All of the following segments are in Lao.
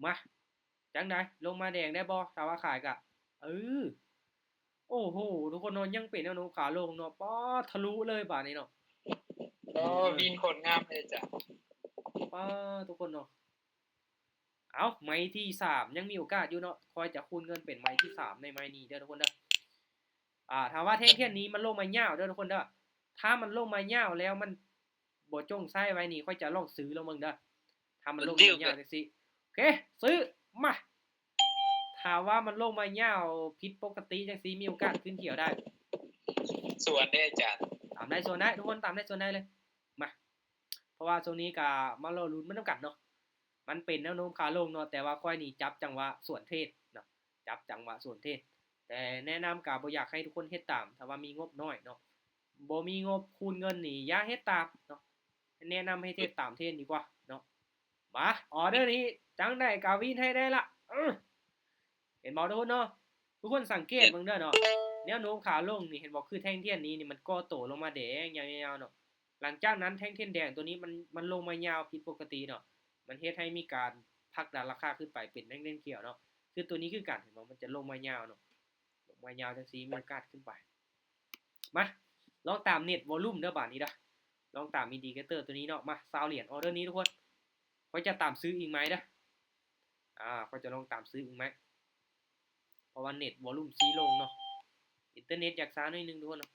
ມາ ຈັ່ງໃດ ລົງມາແດງໄດ້ບໍ່? ຖ້າວ່າຂາຍກະ ເອີ ໂອ້ໂຫ ທຸກຄົນເນາະ ຍັງເປັນແນວໂນ້ມຂາລົງເນາະ. ປາດ ທະລຸເລີຍບາດນີ້ເນາະ. ໂອ້ ວິນໂຄດງາມເລີຍຈ້ະ. ປາດ ທຸກຄົນເນາະ. ເອົ້າ ໄມ້ທີສາມ ຍັງມີໂອກາດຢູ່ເນາະ. ຂ້ອຍຈະຄູນເງິນເປັນໄມ້ທີສາມໃນໄມ້ນີ້ເດີທຸກຄົນເດີ. ອ່າ ຖ້າວ່າແທ່ງທຽນນີ້ມັນລົງມາຍາວເດີທຸກຄົນເດີ. ຖ້າມັນລົງມາຍາວແລ້ວມັນບໍ່ຈົ່ງໃຊ້ໄວ້ນີ້ ຂ້ອຍຈະລອງຊື້ລອງເບິ່ງເດີ. ຖ້າມັນລົງມາຍາວຈັ່ງຊີ້ ໂອເຄ ຊື້ ມາ. ຖ້າວ່າມັນລົງມາຍາວຜິດປົກກະຕິຈັ່ງຊີ້ ມີໂອກາດຂຶ້ນຂຽວໄດ້. ສວນເດ້ອາຈານ. ຕາມໄດ້ສວນໄດ້ ທຸກຄົນ ຕາມໄດ້ສວນໄດ້ເລີຍ. ມາ ເພາະວ່າຊ່ວງນີ້ກະມາລໍລຸ້ນໄປນຳກັນເນາະ. ມັນເປັນແນວໂນ້ມຂາລົງເນາະ ແຕ່ວ່າຂ້ອຍນີ້ຈັບຈັງຫວະສວນເທຣດເນາະ ຈັບຈັງຫວະສວນເທຣດ. ແຕ່ແນະນຳກະບໍ່ຢາກໃຫ້ທຸກຄົນເຮັດຕາມ ຖ້າວ່າມີງົບນ້ອຍເນາະ. ບໍ່ມີງົບຄູນເງິນນີ້ຢ່າເຮັດຕາມເນາະ. ແນະນຳໃຫ້ເຮັດຕາມເທຣນດີກວ່າເນາະ. ມາ ອໍເດີນີ້ຈັ່ງໃດກະວິນໃຫ້ໄດ້ລະ. ເອີ ເຫັນບໍ່ທຸກຄົນເນາະ? ທຸກຄົນສັງເກດເບິ່ງເດີເນາະ ແນວໂນ້ມຂາລົງນີ້ ເຫັນບໍ່? ຄືແທ່ງທຽນນີ້ນີ້ ມັນກໍ່ໂຕລົງມາແດງຍາວໆເນາະ. ຫຼັງຈາກນັ້ນແທ່ງທຽນແດງໂຕນີ້ ມັນ ມັນລົງມາຍາວຜິດປົກກະຕິເນາະ. ມັນເຮັດໃຫ້ມີການຜັກດັນລາຄາຂຶ້ນໄປເປັນແທ່ງທຽນຂຽວເນາະ. ຄືໂຕນີ້ຄືກັນ ເຫັນບໍ່? ມັນຈະລົງມາຍາວເນາະ. ລົງມາຍາວຈັ່ງຊີ້ ມີໂອກາດຂຶ້ນໄປ. ມາ ລອງຕາມເນັດວໍລຸ່ມເດີບາດນີ້ເດີ. ລອງຕາມອິນດິເຄເຕີໂຕນີ້ເນາະ. ມາ ຊາວຫຼຽນ ອໍເດີນີ້ທຸກຄົນ. ຂ້ອຍຈະຕາມຊື້ອີກໄມ້ເດີ. ອ່າ ຂ້ອຍຈະລອງຕາມຊື້ອີກໄມ້ ເພາະວ່າເນັດວໍລຸ່ມຊີ້ລົງເນາະ. ອິນເຕີເນັດຢາກຊ້າໜ້ອຍໜຶ່ງທຸກຄົນເນາະ.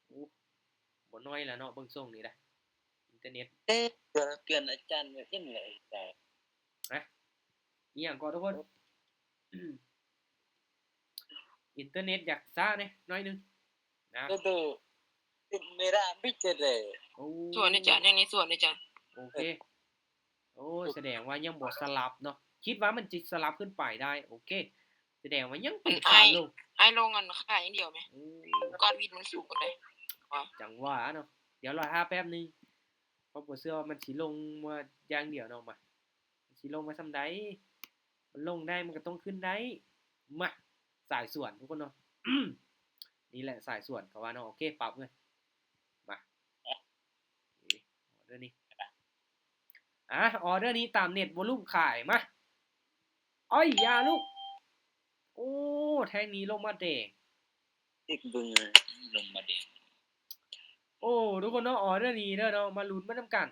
ໂອ້ ບໍ່ໜ້ອຍລະເນາະ ເບິ່ງຊົງນີ້ນະ. ອິນເຕີເນັດ ເອີ ເຕືອນ ເຕືອນອາຈານວ່າເຫັນແລ້ວອາຈານ. ຮະ? ອີ່ຫຍັງເກາະທຸກຄົນ? ອິນເຕີເນັດຢາກຊ້າແດ່ໜ້ອຍໜຶ່ງນະ. ໂອ້ ສວນເດ້ອາຈານ ແນວນີ້ສວນເດ້ອາຈານ. ໂອເຄ. ໂອ້ ສະແດງວ່າຍັງບໍ່ສະຫຼັບເນາະ. ຄິດວ່າມັນຊິສະຫຼັບຂຶ້ນໄປໄດ້. ໂອເຄ. ສະແດງວ່າຍັງເປັນຂາລົງ. ອ້າຍລົງອັນຂາຢ່າງດຽວແມ. ໂອ້ ກ້ອນວິນມັນສູງປານໃດ? ຈັ່ງຫວະເນາະ. ດຽວລໍຖ້າແປັບໜຶ່ງ. ເພາະບໍ່ເຊື່ອວ່າມັນຊິລົງມາຢ່າງດຽວເນາະ. ມາ ມັນຊິລົງມາສ່ຳໃດ? ມັນລົງໄດ້ ມັນກໍຕ້ອງຂຶ້ນໄດ້. ມາ ສາຍສວນທຸກຄົນເນາະ. ນີ້ແຫຼະສາຍສວນເຂົາວ່າເນາະ. ໂອເຄ ປັບເງິນ. ມາ ເອີ ອໍເດີນີ້ ອ່າ ອໍເດີນີ້ຕາມເນັດວໍລຸ່ມຂາຍ. ມາ ໂອ້ຍ ຢ່າລູກ. ໂອ້ ແທ່ງນີ້ລົງມາແດງ. ອີກເບິ່ງ ລົງມາແດງ. ໂອ້ ທຸກຄົນເນາະ ອໍເດີນີ້ເດີເນາະ ມາລຸ້ນໄປນຳກັນ.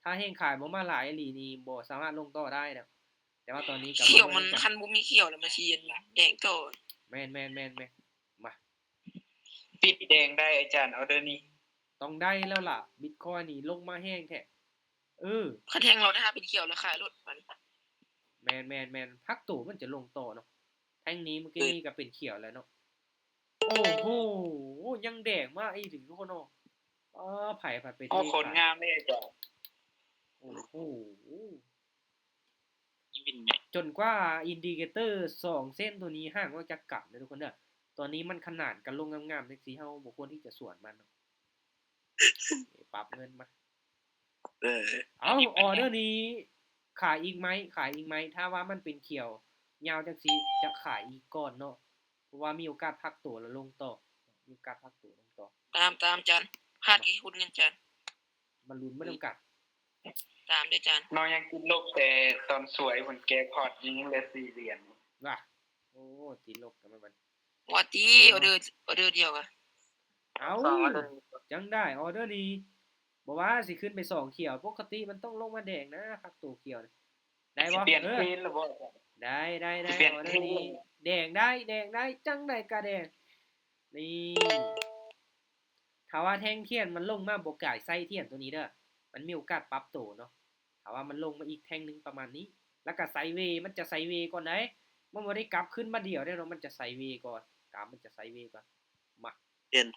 ຖ້າແຮງຂາຍບໍ່ມາຫຼາຍອີ່ຫຼີນີ້ ບໍ່ສາມາດລົງຕໍ່ໄດ້ດອກ. ແຕ່ວ່າຕອນນີ້ກໍ ຂຽວມັນ ຄັນບໍ່ມີຂຽວແລ້ວມັນຊິແດງຕໍ່. ແມ່ນໆໆໆ. ມາ ປິດແດງໄດ້ອາຈານ ອໍເດີນີ້. ຕ້ອງໄດ້ແລ້ວລະ ບິດຄອຍນີ້ລົງມາແຮງແທ້. ເອີ ຄັນແທ່ງລອດ ຖ້າເປັນຂຽວແລ້ວຂາຍໂລດ. ແມ່ນໆໆ ພັກໂຕມັນຈະລົງຕໍ່ເນາະ. ແທ່ງນີ້ເມື່ອກີ້ນີ້ກໍເປັນຂຽວແລ້ວເນາະ. ໂອ້ໂຫ ຍັງແດງມາອີກທຸກຄົນເນາະ. ອ້າ ໃຜພັດໄປເທ ໂອ້ ໂຄດງາມເດ້ອາຈານ. ໂອ້ໂຫ ວິນແມະ ຈົນກວ່າອິນດິເຄເຕີສອງເສັ້ນໂຕນີ້ຫ່າງອອກຈາກກັນເດີທຸກຄົນເດີ. ຕອນນີ້ມັນຂະໜານກັນລົງງາມໆ ຈັ່ງຊີ້ ເຮົາບໍ່ຄວນທີ່ຈະສວນມັນເນາະ. ປັບເງິນມາ. ເອີ ເອົາ ອັນນີ້ ອໍເດີນີ້ຂາຍອີກໄມ້ ຂາຍອີກໄມ້. ຖ້າວ່າມັນເປັນຂຽວຍາວຈັ່ງຊີ້ ຈະຂາຍອີກກ່ອນເນາະ. ເພາະວ່າມີໂອກາດພັກໂຕແລ້ວລົງຕໍ່ ມີໂອກາດພັກໂຕລົງຕໍ່. ຕາມ ຕາມອາຈານ. ຂາດອີກຮຸ້ນໜຶ່ງອາຈານ. ມາລຸ້ນໄປນຳກັນ. ຕາມເດີອາຈານ. ນ້ອງຍັງຕິດລົບແຕ່ຕອນສວຍພຸ້ນ ແກະພອດຍັງເຫຼືອສີ່ຫຼຽນ. ວ່າ ໂອ້ ຕິດລົບກັນແມ່ນບັດ. ວ່າຕິ ອໍເດີ ອໍເດີດຽວກະ. ເອົ້າ ຈັ່ງໃດ ອໍເດີນີ້ ບໍ່ວ່າຊິຂຶ້ນໄປສອງຂຽວ ປົກກະຕິມັນຕ້ອງລົງມາແດງນະ ພັກໂຕຂຽວນະ. ໄດ້ບໍ່? ຊິປ່ຽນ ເອີ ເທຣນແລ້ວບໍ່? ໄດ້ ໄດ້ ໄດ້ ອໍເດີນີ້ ແດງໄດ້ ແດງໄດ້ ຈັ່ງໃດກະແດງ. ນີ້ ຖ້າວ່າແທ່ງທຽນມັນລົງມາບໍ່ກາຍໃສ່ທຽນໂຕນີ້ເດີ ມັນມີໂອກາດປັບໂຕເນາະ. ຖ້າວ່າມັນລົງມາອີກແທ່ງໜຶ່ງປະມານນີ້ ແລ້ວກໍໄຊເວ ມັນຈະໄຊເວກ່ອນໃດ໋ ມັນບໍ່ໄດ້ກັບຂຶ້ນມາດຽວເດ້ເນາະ ມັນຈະໄຊເວກ່ອນ ກາບມັນຈະໄຊເວກ່ອນ. ມາ ເຫັນ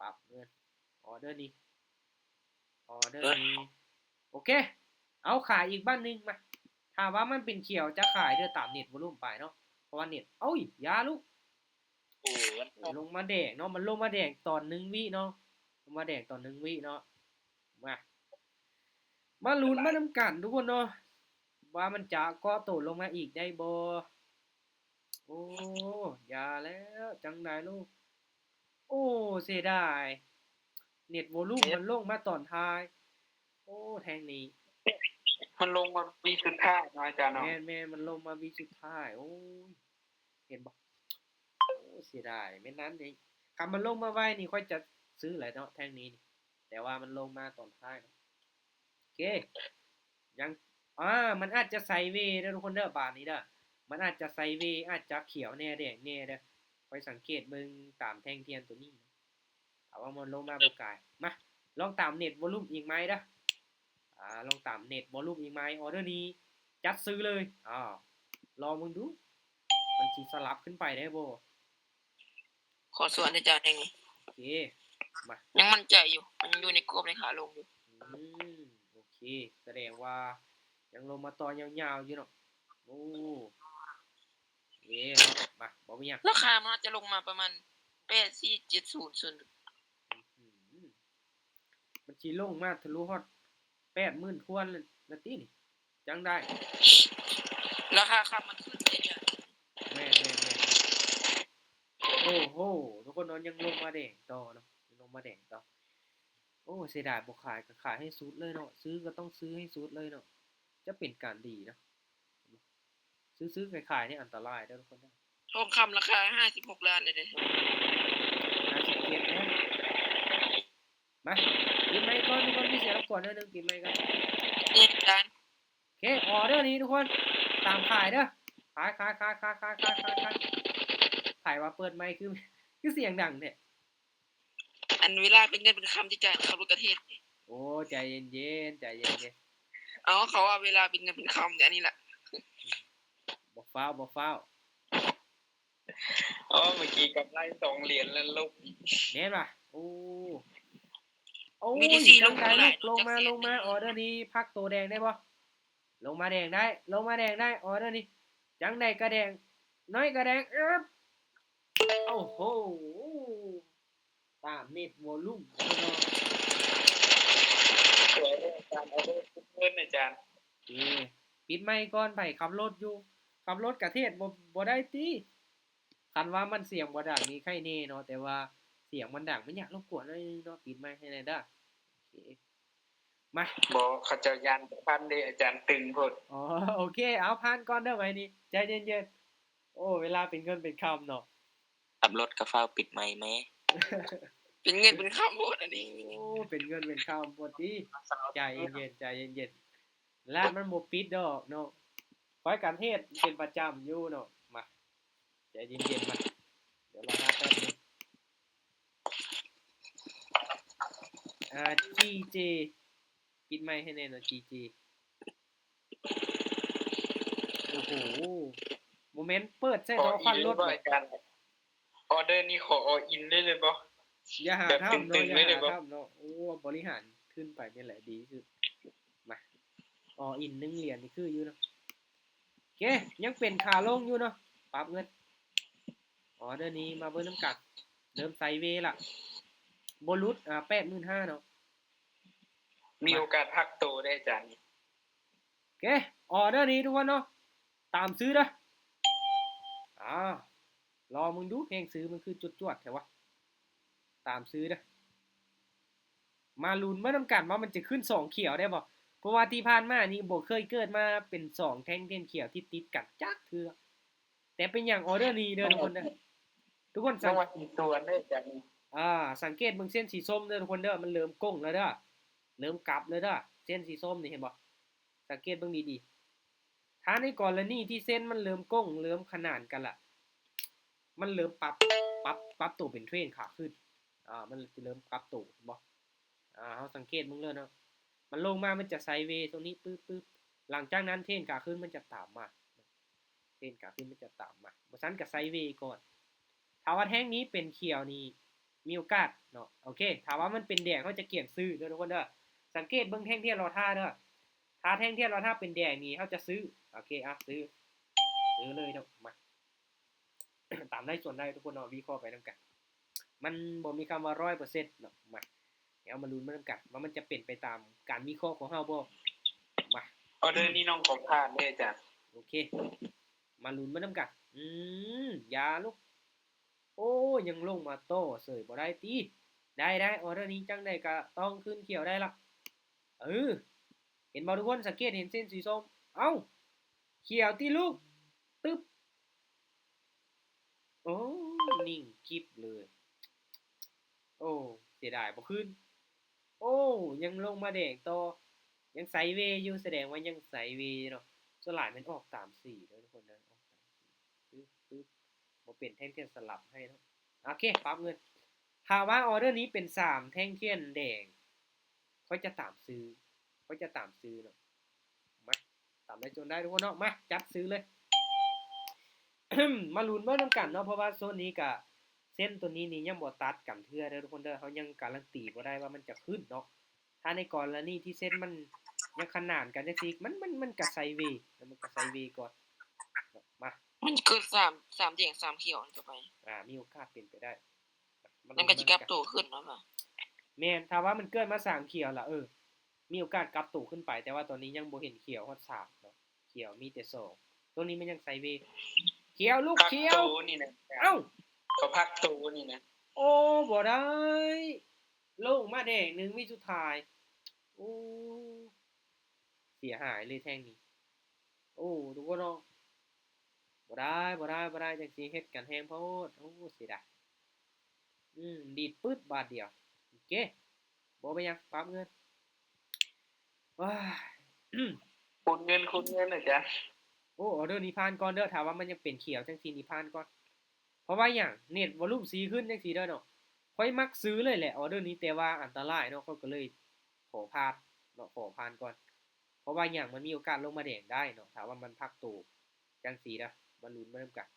ປັບເງິນ ອໍເດີນີ້ ອໍເດີນີ້ ໂອເຄ ເອົາຂາຍອີກບາດໜຶ່ງ. ມາ ຖ້າວ່າມັນເປັນຂຽວຈະຂາຍເດີ ຕາມເນັດວໍລຸ່ມໄປເນາະ ເພາະວ່າເນັດ ເອີຍ ຢ່າລູກ. ໂອ້ ລົງມາແດງເນາະ ມັນລົງມາແດງຕອນໜຶ່ງວິເນາະ ລົງມາແດງຕອນໜຶ່ງວິເນາະ. ມາ ມາລຸ້ນມານຳກັນທຸກຄົນເນາະ ວ່າມັນຈະເກາະໂຕລົງມາອີກໄດ້ບໍ່? ໂອ້ ຢ່າແລ້ວ ຈັ່ງໃດລູກ. ໂອ້ ເສຍດາຍ ເນັດວໍລຸ່ມມັນລົງມາຕອນທ້າຍ. ໂອ້ ແທ່ງນີ້ ມັນລົງມາວິສຸດທ້າຍເນາະອາຈານເນາະ. ແມ່ນໆ ມັນລົງມາວິສຸດທ້າຍ. ໂອ້ຍ ເຫັນບໍ່? ໂອ້ ເສຍດາຍ. ແມ່ນນັ້ນເດ້ ຄັນມັນລົງມາໄວນີ້ ຂ້ອຍຈະຊື້ແຫຼະເນາະ ແທ່ງນີ້ນີ້ ແຕ່ວ່າມັນລົງມາຕອນທ້າຍເນາະ. ໂອເຄ ຍັງ ອາ ມັນອາດຈະໄຊເວເດີທຸກຄົນເດີ ບາດນີ້ເດີ ມັນອາດຈະໄຊເວ ອາດຈະຂຽວແດ່ ແດງແດ່ເດີ. ຂ້ອຍສັງເກດເບິ່ງຕາມແທ່ງທຽນໂຕນີ້ ຖ້າວ່າມັນລົງມາບໍ່ກາຍ. ມາ ລອງຕາມເນັດວໍລຸ່ມອີກໃໝ່ເດີ. ອາ ລອງຕາມເນັດວໍລຸ່ມອີກໃໝ່. ອໍເດີນີ້ຈັດຊື້ເລີຍ. ອາ ລອງເບິ່ງດູ ມັນຊິສະຫຼັບຂຶ້ນໄປໄດ້ບໍ່? ຂໍສວນເດີອາຈານແຫ່ງນີ້. ໂອເຄ ມາ ຍັງໝັ້ນໃຈຢູ່ ມັນຍັງຢູ່ໃນກວບໃນຂາລົງຢູ່. ອືມ ໂອເຄ ສະແດງວ່າຍັງລົງມາຕໍ່ຍາວໆຢູ່ເນາະ. ໂອ້ ເອີເນາະ ມາ ບໍ່ມີຫຍັງ. ລາຄາມັນອາດຈະລົງມາປະມານແປດສີ່ເຈັດສູນ ອືມ ມັນຊິລົງມາທະລຸຮອດແປດໝື່ນທວນລະຕິນີ້ ຈັ່ງໄດ້. ລາຄາຄຳມັນຂຶ້ນເດ້ອາຈານ. ແມ່ນໆໆໆ. ໂອ້ໂຫ ທຸກຄົນເນາະ ຍັງລົງມາແດງຕໍ່ເນາະ ຍັງລົງມາແດງຕໍ່. ໂອ້ ເສຍດາຍ ບໍ່ຂາຍກໍຂາຍໃຫ້ສຸດເລີຍເນາະ ຊື້ກໍຕ້ອງຊື້ໃຫ້ສຸດເລີຍເນາະ ຈະເປັນການດີເນາະ. ຊື້ໆຂາຍໆນີ້ອັນຕະລາຍເດີທຸກຄົນເດີ. ທອງຄຳລາຄາຫ້າສິບຫົກລ້ານເລີຍເດ້ ຫ້າສິບເຈັດແລ້ວ. ມາ ປິດໄມກ່ອນທຸກຄົນ ມີສຽງລົບກວນໜ້ອຍໜຶ່ງ ປິດໄມກ່ອນ. ເອີ ອາຈານ. ໂອເຄ ອໍເດີນີ້ທຸກຄົນ ຕາມຂາຍເດີ. ຂາຍ ຂາຍ ຂາຍ ຂາຍ. ໃຜວ່າເປີດໄມຄື ຄືສຽງດັງແທ້? ອັນເວລາເປັນເງິນເປັນຄຳ ອາຈານ ຂັບລົດກະເທດ. ໂອ້ ໃຈເຢັນໆ ໃຈເຢັນໆ. ເອົາ ເຂົາວ່າເວລາເປັນເງິນເປັນຄຳ ອັນນີ້ລະ. ບໍ່ຟ້າວ ບໍ່ຟ້າວ. ອໍ ເມື່ອກີ້ກຳໄລສອງຫຼຽນແລ້ວລົບ. ແມ່ນຫວາ? ໂອ້ ໂອ້ຍ ມີແຕ່ສີ່ ລົງມາ ລົງມາ ອໍເດີນີ້ພັກໂຕແດງໄດ້ບໍ່? ລົງມາແດງໄດ້ ລົງມາແດງໄດ້ ອໍເດີນີ້ ຈັ່ງໃດກະແດງ ນ້ອຍກະແດງ. ເອີບ ໂອ້ໂຫ ຕາມເນັດວໍລຸ່ມເນາະ. ສວຍເດີອາຈານ ເອົາເດີ ເງິນອາຈານ. ເອີ ປິດໄມກ່ອນ ໃຜຂັບລົດຢູ່ ຂັບລົດກະເທດບໍ່ ບໍ່ໄດ້ຕິ? ຄັນວ່າມັນສຽງບໍ່ດັງນີ້ໄຄແນ່ເນາະ ແຕ່ວ່າສຽງມັນດັງ ມັນຢາກລົບກວນໜ້ອຍໜຶ່ງເນາະ ປິດໄມໃຫ້ແດ່ເດີ. ໂອເຄ ມາ ບໍ່ ເຂົາເຈົ້າຢ້ານບໍ່ທັນເດ້ອາຈານ ຕຶງໂພດ. ອໍ ໂອເຄ ເອົາ ຜ່ານກ່ອນເດີໄມນີ້ ໃຈເຢັນໆ. ໂອ້ ເວລາເປັນເງິນເປັນຄຳເນາະ. ຂັບລົດກໍຟ້າວປິດໄມແມ້ ເປັນເງິນເປັນຄຳໂພດອັນນີ້. ໂອ້ ເປັນເງິນເປັນຄຳໂພດຕິ ໃຈເຢັນໆ ໃຈເຢັນໆ. ລະມັນບໍ່ປິດດອກເນາະ ຂ້ອຍກະເຮັດເປັນປະຈຳຢູ່ເນາະ. ມາ ໃຈເຢັນໆ ມາ ດຽວລໍຖ້າແປັບໜຶ່ງ. ອາ ຈີເຈ ປິດໄມໃຫ້ແດ່ເນາະ ຈີເຈ. ໂອ້ໂຫ ບໍ່ແມ່ນເປີດໃສ່ທໍ່ຄວັນລົດບໍ່? ອອເດີນີ້ຂໍອໍອິນໄດ້ເລີຍບໍ່? ຢ່າຫາທຳເນາະ ຢ່າຫາທຳເນາະ. ໂອ້ ບໍລິຫານທຶນໄປນີ້ແຫຼະດີທີ່ສຸດ. ມາ ອໍອິນໜຶ່ງຫຼຽນນີ້ຄືຢູ່ເນາະ. ໂອເຄ ຍັງເປັນຂາລົງຢູ່ເນາະ ປັບເງິນ. ອໍເດີນີ້ມາເບິ່ງນຳກັນ ເລີ່ມໄຊເວລະ ບໍ່ຫຼຸດ ອາ ແປດໝື່ນຫ້າເນາະ. ມີໂອກາດພັກໂຕໄດ້ອາຈານ. ໂອເຄ ອໍເດີນີ້ທຸກຄົນເນາະ ຕາມຊື້ເດີ. ອາ ລອເບິ່ງດູ ແຮງຊື້ມັນຄືຈວດໆແທ້ວະ. ຕາມຊື້ເດີ ມາລຸ້ນມານຳກັນວ່າມັນຈະຂຶ້ນສອງຂຽວໄດ້ບໍ່? ເພາະວ່າທີ່ຜ່ານມານີ້ບໍ່ເຄີຍເກີດມາເປັນສອງແທ່ງທຽນຂຽວທີ່ຕິດກັນຈັກເທື່ອ. ແຕ່ເປັນຫຍັງອໍເດີນີ້ເດີທຸກຄົນເດີ ທຸກຄົນສັງ ອາ ສັງເກດເບິ່ງເສັ້ນສີສົ້ມເດີທຸກຄົນເດີ ມັນເລີ່ມໂກ່ງແລ້ວເດີ ເລີ່ມກັບແລ້ວເດີ ເສັ້ນສີສົ້ມນີ້ເຫັນບໍ່? ສັງເກດເບິ່ງດີໆ ຖ້າໃນກໍລະນີທີ່ເສັ້ນມັນເລີ່ມໂກ່ງ ເລີ່ມຂະໜານກັນລະ ມັນເລີ່ມປັບ ປັບ ປັບໂຕເປັນເທຣນຂາຂຶ້ນ ອາ ມັນຈະເລີ່ມປັບໂຕ ເຫັນບໍ່? ອາ ເຮົາສັງເກດເບິ່ງເລີຍເນາະ ມັນລົງມາ ມັນຈະໄຊເວໂຊນນີ້ປຶບໆ ຫຼັງຈາກນັ້ນເທຣນຂາຂຶ້ນມັນຈະຕາມມາ ເທຣນຂາຂຶ້ນມັນຈະຕາມມາ ບໍ່ຊັ້ນກະໄຊເວກ່ອນ. ຖ້າວ່າແທ່ງນີ້ເປັນຂຽວນີ້ ມີໂອກາດເນາະ. ໂອເຄ ຖ້າວ່າມັນເປັນແດງ ເຮົາຈະກຽມຊື້ເດີທຸກຄົນເດີ. ສັງເກດເບິ່ງແທ່ງທຽນລໍຖ້າເດີ. ຖ້າແທ່ງທຽນລໍຖ້າເປັນແດງນີ້ ເຮົາຈະຊື້. ໂອເຄ ອ່ະ ຊື້ ຊື້ເລີຍເນາະ. ມາ ຕາມໄດ້ສ່ວນໄດ້ທຸກຄົນເນາະ ວິເຄາະໄປນຳກັນ. ມັນບໍ່ມີຄຳວ່າຮ້ອຍເປີເຊັນເນາະ. ມາ ດຽວເຮົາມາລຸ້ນໄປນຳກັນວ່າມັນຈະເປັນໄປຕາມການວິເຄາະຂອງເຮົາບໍ່. ມາ ອໍເດີນີ້ນ້ອງຂໍຜ່ານເດີອາຈານ. ໂອເຄ ມາລຸ້ນໄປນຳກັນ. ອືມ ຢ່າລູກ. ໂອ້ ຍັງລົງມາຕໍ່ເສີຍບໍ່ໄດ້ຕິ. ໄດ້ ໄດ້ ອໍເດີນີ້ຈັ່ງໃດກະຕ້ອງຂຶ້ນຂຽວໄດ້ລະ. ເອີ ເຫັນບໍ່ທຸກຄົນ? ສັງເກດເຫັນເສັ້ນສີສົ້ມ? ເອົ້າ ຂຽວຕິລູກ ຕຶບ ໂອ້ ນິ່ງກິບເລີຍ. ໂອ້ ເສຍດາຍບໍ່ຂຶ້ນ. ໂອ້ ຍັງລົງມາແດງຕໍ່ ຍັງໄຊເວຢູ່ ສະແດງວ່າຍັງໄຊເວເນາະ. ສ່ວນຫຼາຍແມ່ນອອກຕາມສີເດີທຸກຄົນເດີ ອອກຕາມສີ ປຶບ ປຶບ ບໍ່ເປັນແທ່ງທຽນສະຫຼັບໃຫ້ເນາະ. ໂອເຄ ປັບເງິນ. ຖ້າວ່າອໍເດີນີ້ເປັນສາມແທ່ງທຽນແດງ ຂ້ອຍຈະຕາມຊື້ ຂ້ອຍຈະຕາມຊື້ເນາະ. ມາ ຕາມໄດ້ຈົນໄດ້ທຸກຄົນເນາະ. ມາ ຈັດຊື້ເລີຍ. ມາລຸ້ນເບິ່ງນຳກັນເນາະ ເພາະວ່າໂຊນນີ້ກະ ເສັ້ນໂຕນີ້ນີ້ຍັງບໍ່ຕັດກັນເທື່ອເດີທຸກຄົນເດີ. ເຮົາຍັງກາຣັນຕີບໍ່ໄດ້ວ່າມັນຈະຂຶ້ນເນາະ. ຖ້າໃນກໍລະນີທີ່ເສັ້ນມັນຍັງຂະໜານກັນຈັ່ງຊີ້ ມັນ ມັນ ມັນກະໄຊເວ ແລ້ວມັນກະໄຊເວກ່ອນ. ມາ ມັນເກີດສາມ ສາມແດງສາມຂຽວນີ້ຕໍ່ໄປ ອາ ມີໂອກາດເປັນໄປໄດ້. ມັນກະຊິກັບໂຕຂຶ້ນເນາະ. ແມ່ນ ຖ້າວ່າມັນເກີດມາສາມຂຽວລະ ເອີ ມີໂອກາດກັບໂຕຂຶ້ນໄປ ແຕ່ວ່າຕອນນີ້ຍັງບໍ່ເຫັນຂຽວຮອດສາມເນາະ. ຂຽວມີແຕ່ສອງ ໂຕນີ້ມັນຍັງໄຊເວ. ຂຽວລູກຂຽວ ພັກໂຕນີ້ນະ. ເອົ້າ ເຂົາພັກໂຕນີ້ນະ. ໂອ້ ບໍ່ໄດ້ ລົງມາແດງໜຶ່ງວິສຸດທ້າຍ. ໂອ້ ເສຍຫາຍເລີຍແທ່ງນີ້. ໂອ້ ທຸກຄົນເນາະ ບໍ່ໄດ້ ບໍ່ໄດ້ ບໍ່ໄດ້ ຈັ່ງຊີ້ເຮັດກັນແຮງໂພດ. ໂອ້ ເສຍດາຍ. ອືມ ດີດປຶດບາດດຽວ. ໂອເຄ ບໍ່ເປັນຫຍັງ ປັບເງິນ. ໂອ້ຍ ຄູນເງິນ ຄູນເງິນອາຈານ. ໂອ້ ອໍເດີນີ້ຜ່ານກ່ອນເດີ ຖ້າວ່າມັນຍັງເປັນຂຽວຈັ່ງຊີ້ນີ້ຜ່ານກ່ອນ. ເພາະວ່າຫຍັງ ເນັດວອລຸມສີ່ຂຶ້ນຈັ່ງຊີ້ເດີເນາະ. ຂ້ອຍມັກຊື້ເລີຍແຫຼະ ອໍເດີນີ້ ແຕ່ວ່າອັນຕະລາຍເນາະ ຂ້ອຍກໍເລີຍຂໍຜ່ານເນາະ ຂໍຜ່ານກ່ອນ. ເພາະວ່າຫຍັງ ມັນມີໂອກາດລົງມາແດງໄດ້ເນາະ ຖ້າວ່າມັນພັກໂຕຈັ່ງຊີ້ເດີ. ມາລຸ້ນມານຳກັນ.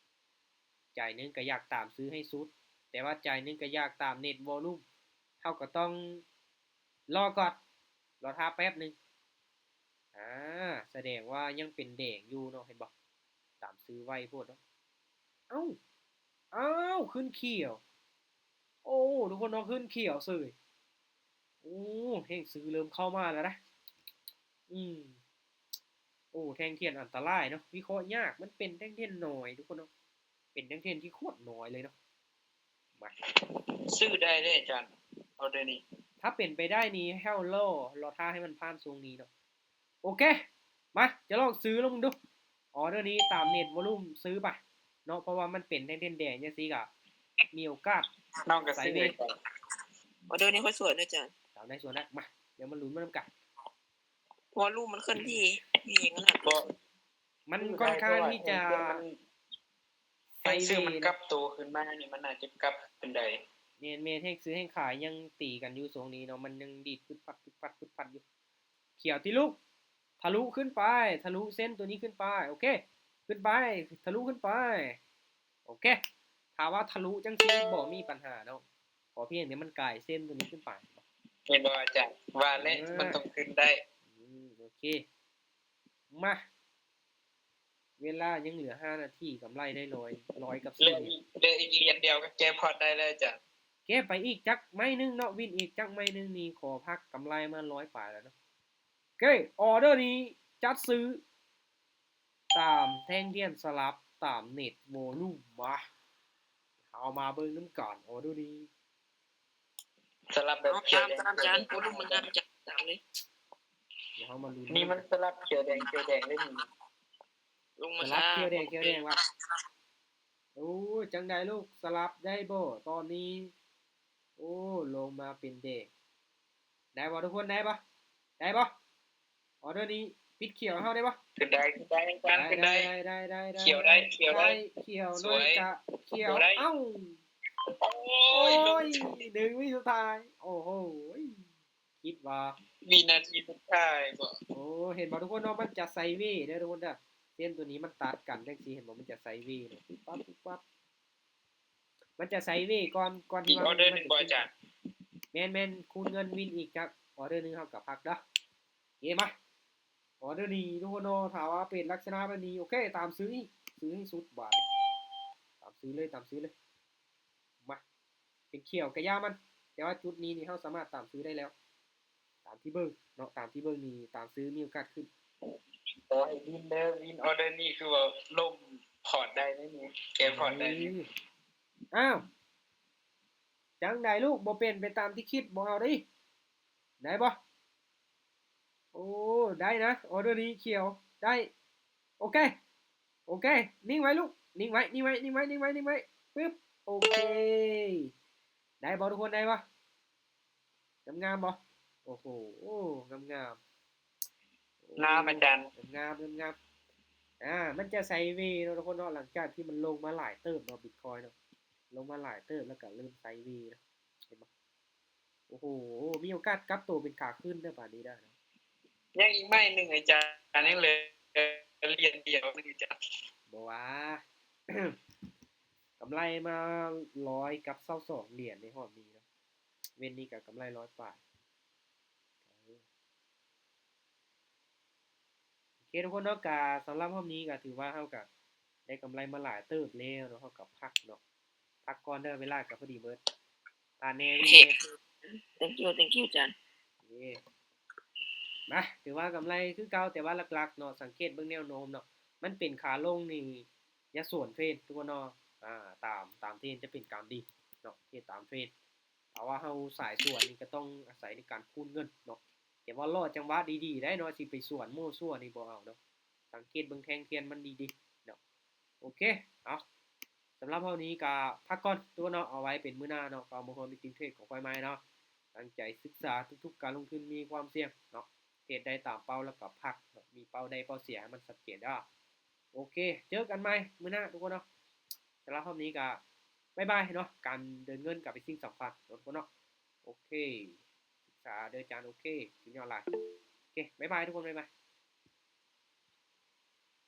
ໃຈໜຶ່ງກໍຢາກຕາມຊື້ໃຫ້ສຸດ ແຕ່ວ່າໃຈໜຶ່ງກໍຢາກຕາມເນັດວອລຸມ. ເຮົາກໍຕ້ອງລໍກ່ອນ ລໍຖ້າແປັບໜຶ່ງ. ອາ ສະແດງວ່າຍັງເປັນແດງຢູ່ເນາະ ເຫັນບໍ່? ຕາມຊື້ໄວໂພດເນາະ. ເອົ້າ ອ້າວ ຂຶ້ນຂຽວ. ໂອ້ ທຸກຄົນເນາະ ຂຶ້ນຂຽວເສີຍ. ໂອ້ ແຮງຊື້ເລີ່ມເຂົ້າມາແລ້ວນະ. ອືມ ໂອ້ ແທ່ງທຽນອັນຕະລາຍເນາະ ວິເຄາະຍາກ ມັນເປັນແທ່ງທຽນນ້ອຍທຸກຄົນເນາະ ເປັນແທ່ງທຽນທີ່ໂຄດນ້ອຍເລີຍເນາະ. ມາ ຊື້ໄດ້ເດ້ອາຈານ ອໍເດີນີ້. ຖ້າເປັນໄປໄດ້ນີ້ ແຫ້ວລໍ ລໍຖ້າໃຫ້ມັນຜ່ານຊ່ວງນີ້ເນາະ. ໂອເຄ ມາ ຈະລອງຊື້ລອງເບິ່ງດູ. ອໍເດີນີ້ຕາມເນັດວອລຸມຊື້ໄປເນາະ ເພາະວ່າມັນເປັນແທ່ງທຽນແດງຈັ່ງຊີ້ກະມີໂອກາດ ນ້ອງກໍຊື້ໄປ. ອໍເດີນີ້ຂ້ອຍສວນເດີອາຈານ. ຕາມໄດ້ສວນໄດ້. ມາ ດຽວມາລຸ້ນມານຳກັນ. ວອລຸມມັນເຄື່ອນທີ່ ມີຫຍັງນັ້ນ ມັນຄ່ອນຂ້າງທີ່ຈະໄຊເວ. ແຮງຊື້ມັນກັບໂຕຂຶ້ນມານີ້ ມັນໜ້າຈະກັບຂຶ້ນໄດ້. ແມ່ນໆ ແຮງຊື້ແຮງຂາຍຍັງຕີກັນຢູ່ຊ່ວງນີ້ເນາະ ມັນຍັງດີດປຶດປັດ ປຶດປັດ ປຶດປັດຢູ່. ຂຽວຕິລູກ ທະລຸຂຶ້ນໄປ ທະລຸເສັ້ນໂຕນີ້ຂຶ້ນໄປ. ໂອເຄ ຂຶ້ນໄປ ທະລຸຂຶ້ນໄປ. ໂອເຄ ຖ້າວ່າທະລຸຈັ່ງຊີ້ບໍ່ມີບັນຫາເນາະ ຂໍພຽງແຕ່ມັນກາຍເສັ້ນໂຕນີ້ຂຶ້ນໄປ. ເຫັນບໍ່ອາຈານ ວ່າແຫຼະ ເອີ ມັນຕ້ອງຂຶ້ນໄດ້. ອືມ ໂອເຄ ມາ ເວລາຍັງເຫຼືອຫ້ານາທີ ກຳໄລໄດ້ຮ້ອຍ ຮ້ອຍກັບສີ່ ເຫຼືອອີກຫຼຽນດຽວກໍແຈັກພອດໄດ້ແລ້ວອາຈານ. ເກັບໄປອີກຈັກໄມ້ໜຶ່ງເນາະ ວິນອີກຈັກໄມ້ໜຶ່ງນີ້ ຂໍພັກກຳໄລມາຮ້ອຍປາຍແລ້ວເນາະ. ໂອເຄ ອໍເດີນີ້ຈັດຊື້ຕາມແທ່ງທຽນສະຫຼັບ ຕາມເນັດວອລຸມ. ມາ ເຮົາມາເບິ່ງນຳກັນ ອໍເດີນີ້ ສະຫຼັບແບບຂຽວແດງ ຕາມ ຕາມ ຕາມ ວອລຸມມັນງາມຈັດ ຕາມເລີຍ. ດຽວເຮົາມາລຸ້ນ ນີ້ມັນສະຫຼັບຂຽວແດງ ຂຽວແດງເລີຍນີ້ ລົງມາ ສະຫຼັບຂຽວແດງ ຂຽວແດງວ່າ. ໂອ້ຍ ຈັ່ງໃດລູກ ສະຫຼັບໄດ້ບໍ່ຕອນນີ້? ໂອ້ ລົງມາເປັນແດງ ໄດ້ບໍ່ທຸກຄົນ ໄດ້ບໍ່ ໄດ້ບໍ່? ອໍເດີນີ້ປິດຂຽວໃຫ້ເຮົາໄດ້ບໍ່? ຂຶ້ນໄດ້ ຂຶ້ນໄດ້ ຂຶ້ນໄດ້ ໄດ້ ໄດ້ ໄດ້ ຂຽວໄດ້ ຂຽວໄດ້ ຂຽວໜ້ອຍກະຂຽວ. ເອົ້າ ໂອ້ຍ ໜຶ່ງວິສຸດທ້າຍ ໂອ້ໂຫ ຄິດວ່າ ວິນາທີສຸດທ້າຍບໍ? ໂອ້ ເຫັນບໍ່ທຸກຄົນເນາະ ມັນຈະໄຊເວເດີທຸກຄົນເດີ. ເສັ້ນໂຕນີ້ມັນຕັດກັນຈັ່ງຊີ້ ເຫັນບໍ່ ມັນຈະໄຊເວເນາະ ປຸບປັບ ປຸບປັບ. ມັນຈະໄຊເວກ່ອນ ກ່ອນທີ່ວ່າ ອີກອໍເດີໜຶ່ງບໍ່ອາຈານ? ແມ່ນໆ ຄູນເງິນວິນອີກຈັກອໍເດີໜຶ່ງ ເຮົາກໍພັກເດີ. ເກມາ ອໍເດີນີ້ທຸກຄົນເນາະ ຖ້າວ່າເປັນລັກສະນະແບບນີ້ ໂອເຄ ຕາມຊື້ອີກ ຊື້ໃຫ້ສຸດບາດນີ້ ຕາມຊື້ເລີຍ ຕາມຊື້ເລີຍ. ມາ ເປັນຂຽວກະຢ່າມັນ ແຕ່ວ່າຈຸດນີ້ນີ້ ເຮົາສາມາດຕາມຊື້ໄດ້ແລ້ວ. ຕາມທີ່ເບິ່ງເນາະ ຕາມທີ່ເບິ່ງນີ້ ຕາມຊື້ມີໂອກາດຂຶ້ນ. ຂໍໃຫ້ວິນເດີ ວິນ ອໍເດີນີ້ຄືວ່າລົມພອດໄດ້ນີ້ ແກພອດໄດ້ນີ້. ອ້າວ ຈັ່ງໃດລູກ ບໍ່ເປັນໄປຕາມທີ່ຄິດ ບໍ່ເອົາເດ້ ໄດ້ບໍ່? ໂອ້ ໄດ້ນະ ອໍເດີນີ້ຂຽວ ໄດ້ ໂອເຄ ໂອເຄ ນິ່ງໄວ້ລູກ ນິ່ງໄວ້ ນິ່ງໄວ້ ນິ່ງໄວ້ ນິ່ງໄວ້ ນິ່ງໄວ້ ປຶບ ໂອເຄ ໄດ້ບໍ່ທຸກຄົນ ໄດ້ບໍ່? ງາມໆບໍ່? ໂອ້ໂຫ ງາມໆ ງາມອາຈານ ງາມໆ ງາມໆ ອາ ມັນຈະໄຊເວເນາະທຸກຄົນເນາະ ຫຼັງຈາກທີ່ມັນລົງມາຫຼາຍເຕີບເນາະ ບິດຄອຍເນາະ ລົງມາຫຼາຍເຕີບ ແລ້ວກໍເລີ່ມໄຊເວເນາະ ເຫັນບໍ່? ໂອ້ໂຫ ມີໂອກາດກັບໂຕເປັນຂາຂຶ້ນເດີບາດນີ້ເດີ ຍັງອີກໄມ້ໜຶ່ງອາຈານ ຍັງເຫຼືອຫຼຽນດຽວໜຶ່ງອາຈານ ບໍ່ວ່າ ກຳໄລມາຮ້ອຍກັບຊາວສອງຫຼຽນໃນຮອບນີ້ເນາະ ເວັນນີ້ກໍກຳໄລຮ້ອຍປາຍ. ໂອເຄທຸກຄົນເນາະ ກະສຳລັບຮອບນີ້ກະຖືວ່າເຮົາກະໄດ້ກຳໄລມາຫຼາຍເຕີບແລ້ວເນາະ ເຮົາກະພັກເນາະ ພັກກ່ອນເດີ ເວລາກະພໍດີເບິດ ຕາແນວ ໂອເຄ thank you thank you ອາຈານ ມາ ຖືວ່າກຳໄລຄືເກົ່າ ແຕ່ວ່າຫຼັກໆເນາະ ສັງເກດເບິ່ງແນວໂນ້ມເນາະ ມັນເປັນຂາລົງນີ້ ຢ່າສວນເທຣນທຸກຄົນເນາະ ອາ ຕາມ ຕາມເທຣນຈະເປັນການດີເນາະ ເຮັດຕາມເທຣນ ເພາະວ່າເຮົາສາຍສວນນີ້ກໍຕ້ອງອາໄສໃນການຄູນເງິນເນາະ ແຕ່ວ່າລໍຈັງຫວະດີໆໄດ້ເນາະ ຊິໄປສວນມົ້ວຊົ່ວນີ້ບໍ່ເອົາເນາະ ສັງເກດເບິ່ງແທ່ງທຽນມັນດີໆເນາະ ໂອເຄ ເອົາ ສຳລັບຮອບນີ້ກໍພັກກ່ອນທຸກຄົນເນາະ ເອົາໄວ້ເປັນມື້ໜ້າເນາະ ກໍມາຮ່ວມມີດທີມເທຣດຂອງຂ້ອຍໃໝ່ເນາະ ຕັ້ງໃຈສຶກສາທຸກໆການລົງທຶນມີຄວາມສ່ຽງເນາະ ເທຣດໄດ້ຕາມເປົ້າແລ້ວກໍພັກເນາະ ມີເປົ້າໄດ້ເປົ້າເສຍໃຫ້ມັນຊັດເຈນເດີ ໂອເຄ ເຈີກັນໃໝ່ມື້ໜ້າທຸກຄົນເນາະ ສຳລັບຮອບນີ້ກໍບາຍບາຍເນາະ ການເດີນເງິນກໍເປັນສິ່ງສຳຄັນເນາະທຸກຄົນເນາະ ໂອເຄ ສຶກສາເດີອາຈານ ໂອເຄ ສຸດຍອດຫຼາຍ ໂອເຄ ບາຍບາຍທຸກຄົນ ບາຍບາຍ.